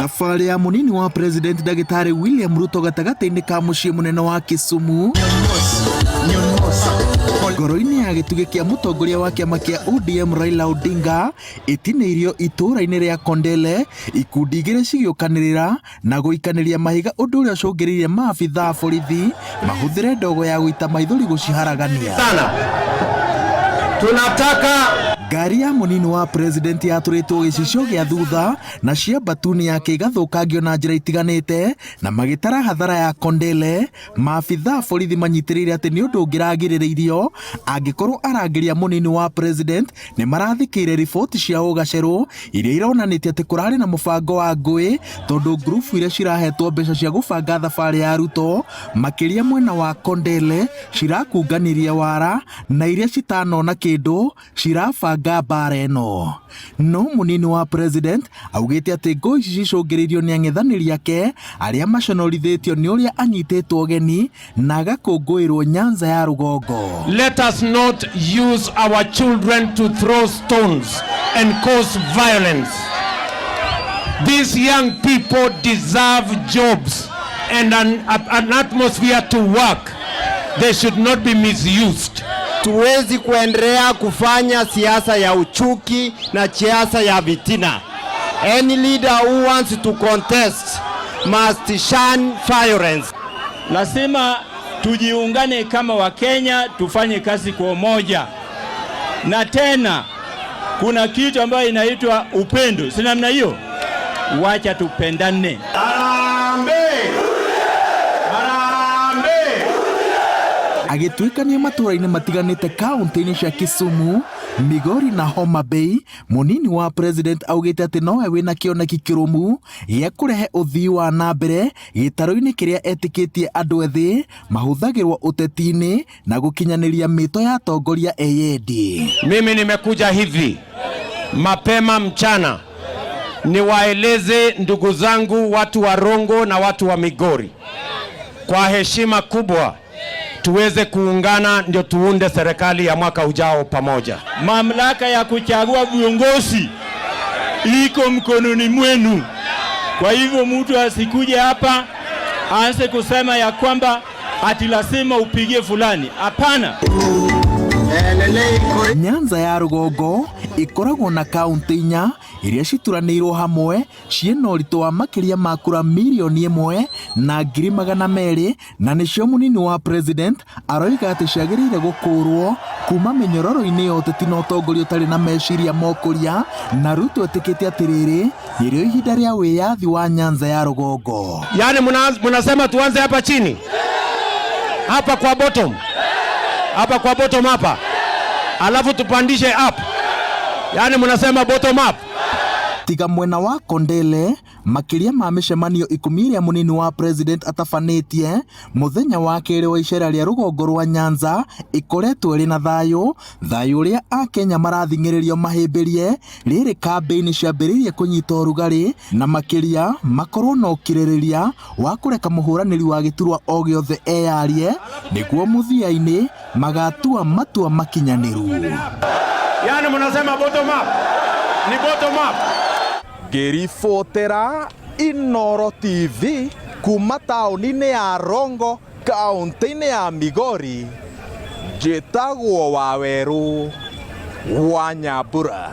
Thabarĩ ya mũnini wa President Ndagĩtarĩ William Ruto gatagatĩ-inĩ ka mũciĩ mũnene wa Kisumu ngoro-inĩ ya gĩtugĩ kĩa mũtongoria wa kĩama kĩa ODM Raila Odinga ĩtinĩirio itũũra-inĩ rĩa Kondele, ikundi igĩrĩ cigĩũkanĩrĩra na gũikanĩria mahiga ũndũ ũrĩa ũcũngĩrĩirie maabithaa a borithi mahũthĩre ndogo ya gũita maithori gũciharagania. Sana. Tunataka Ngari ya mũnini wa president yatũrĩtwo gĩcicio gĩa thutha na cia mbatuni yake igathũkangio na njĩra itiganĩte na magĩtara hathara ya Kondele. Maabithaa a borithi manyitĩrĩire atĩ nĩ ũndũ ũngĩragirĩrĩirio angĩkorwo arangĩri a mũnini wa president nĩ marathĩkĩire riboti cia ũgacerũ iria ironanĩtie atĩ kũrarĩ na mũbango wa ngũĩ tondũ ngurubu iria cirahetwo mbeca cia gũbanga thabarĩ ya Ruto makĩria mwena wa Kondele cirakunganĩria wara na iria citanona kĩndũ cirabanga mbara ĩno. No mũnini wa president augĩte atĩ ngũĩ ici cicũngĩrĩirio nĩ ang'ethanĩri ake arĩa maconorithĩtio nĩ ũrĩa anyitĩtwo ũgeni na agakũngũĩrwo Nyanza ya rũgongo. Let us not use our children to throw stones and cause violence. These young people deserve jobs and an atmosphere to work. They should not be misused. Tuwezi kuendelea kufanya siasa ya uchuki na siasa ya vitina. Any leader who wants to contest must shun violence. Lazima tujiungane kama Wakenya, tufanye kazi kwa umoja. Na tena kuna kitu ambayo inaitwa upendo, si namna hiyo? Wacha tupendane. Harambee! Harambee! Agĩtuĩkania matũũra-inĩ matiganĩte kaunti-inĩ cia Kisumu, Migori na Homa Bay, mũnini wa president augĩte atĩ nowe wĩna kĩoneki kĩrũmu gĩa kũrehe ũthii wa na mbere gĩtarũ-inĩ kĩrĩa etĩkĩtie andũ ethĩ mahũthagĩrwo ũteti-inĩ na gũkinyanĩria mĩto ya atongoria eyendi. Mimi nimekuja hivi mapema mchana niwaeleze ndugu zangu watu wa Rongo na watu wa Migori kwa heshima kubwa tuweze kuungana ndio tuunde serikali ya mwaka ujao pamoja. Mamlaka ya kuchagua viongozi iko mkononi mwenu. Kwa hivyo mtu asikuje hapa aanze kusema ya kwamba ati lazima upigie fulani. Hapana. Nyanza ya rũgongo ĩkoragwo na kaunti inya iria cituranĩirwo hamwe ciĩna ũritũ wa makĩria ma kura 1,200,000 na nĩcio mũnini wa president aroiga atĩ ciagĩrĩire gũkũrwo kuma mĩnyororo-inĩ ya ũteti na ũtongoria ũtarĩ na meciria mokũria na Ruto etĩkĩtie atĩ rĩrĩ nĩrĩo ihinda rĩa wĩyathi wa Nyanza ya rũgongo. Yaani munasema tuanze hapa chini, hapa kwa bottom, hapa kwa bottom hapa, alafu tupandishe up. Yaani munasema bottom up. Tiga mwena wa Kondele makĩria ma mĩcemanio 10 ĩrĩa mũnini wa president atabanĩtie mũthenya wa kerĩ wa icera rĩa rũgongo rwa Nyanza ĩkoretwo ĩrĩ na thayũ, thayũ ũrĩa akenya marathing'ĩrĩrio mahĩmbĩrie rĩrĩ kambĩini ciambĩrĩirie kũnyita ũrugarĩ na makĩria makorwo na ũkirĩrĩria wa kũreka mũhũranĩri wa gĩturwa o gĩothe eyarie nĩguo mũthia-inĩ magatua matua makinyanĩru. Yaani munasema bottom up. Ni bottom up. Ngĩribotera Inooro TV kuma taũni-inĩ ya Rongo kaunti-inĩ ya Migori, njĩtagwo Wawerũ wa Nyambura.